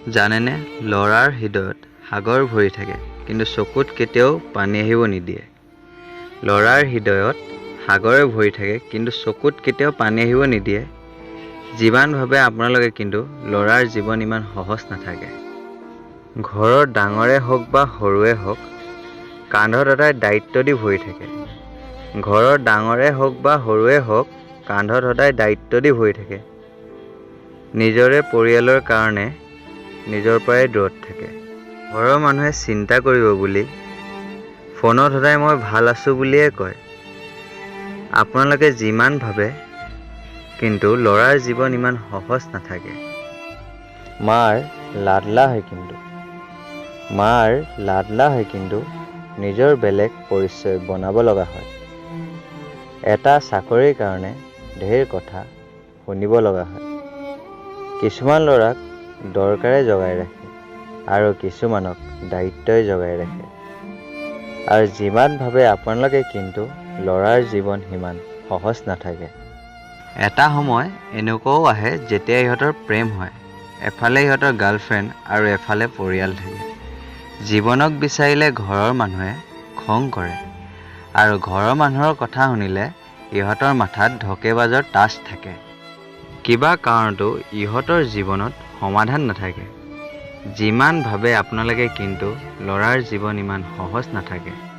জানেনে, ল'ৰাৰ হৃদয়ত সাগৰ ভৰি থাকে, কিন্তু চকুত কেতিয়াও পানী আহিব নিদিয়ে। ল'ৰাৰ হৃদয়ত সাগৰে ভৰি থাকে, কিন্তু চকুত কেতিয়াও পানী আহিব নিদিয়ে। যিমান ভাবে আপোনালোকে, কিন্তু ল'ৰাৰ জীৱন ইমান সহজ নাথাকে। ঘৰৰ ডাঙৰে হওক বা সৰুৱে হওক, কান্ধত সদায় দায়িত্ব দি ভৰি থাকে। ঘৰৰ ডাঙৰে হওক বা সৰুৱে হওক, কান্ধত সদায় দায়িত্ব দি ভৰি থাকে। নিজৰে পৰিয়ালৰ কাৰণে নিজৰ পৰাই দূৰত থাকে। ঘৰৰ মানুহে চিন্তা কৰিব বুলি ফোনত সদায় মই ভাল আছোঁ বুলিয়ে কয়। আপোনালোকে যিমান ভাবে, কিন্তু ল'ৰাৰ জীৱন ইমান সহজ নাথাকে। মাৰ লাডলা হয় কিন্তু, মাৰ লাডলা হয় কিন্তু নিজৰ বেলেগ পৰিচয় বনাব লগা হয়। এটা চাকৰিৰ কাৰণে ঢেৰ কথা শুনিব লগা হয়। কিছুমান ল'ৰাক দৰকাৰে জগাই ৰাখে আৰু কিছুমানক দায়িত্বই জগাই ৰাখে। আৰু যিমান ভাবে আপোনালোকে, কিন্তু ল'ৰাৰ জীৱন সিমান সহজ নাথাকে। এটা সময় এনেকুৱাও আহে যেতিয়া ইহঁতৰ প্ৰেম হয়, এফালে ইহঁতৰ গাৰ্লফ্ৰেণ্ড আৰু এফালে পৰিয়াল থাকে। জীৱনক বিচাৰিলে ঘৰৰ মানুহে খং কৰে আৰু ঘৰৰ মানুহৰ কথা শুনিলে ইহঁতৰ মাথাত ঢকেবাজৰ তাচ থাকে। কিবা কাৰণতো ইহঁতৰ জীৱনত সমাধান নাথাকে। যিমান ভাবে আপোনালোকে, কিন্তু ল'ৰাৰ জীৱন ইমান সহজ নাথাকে।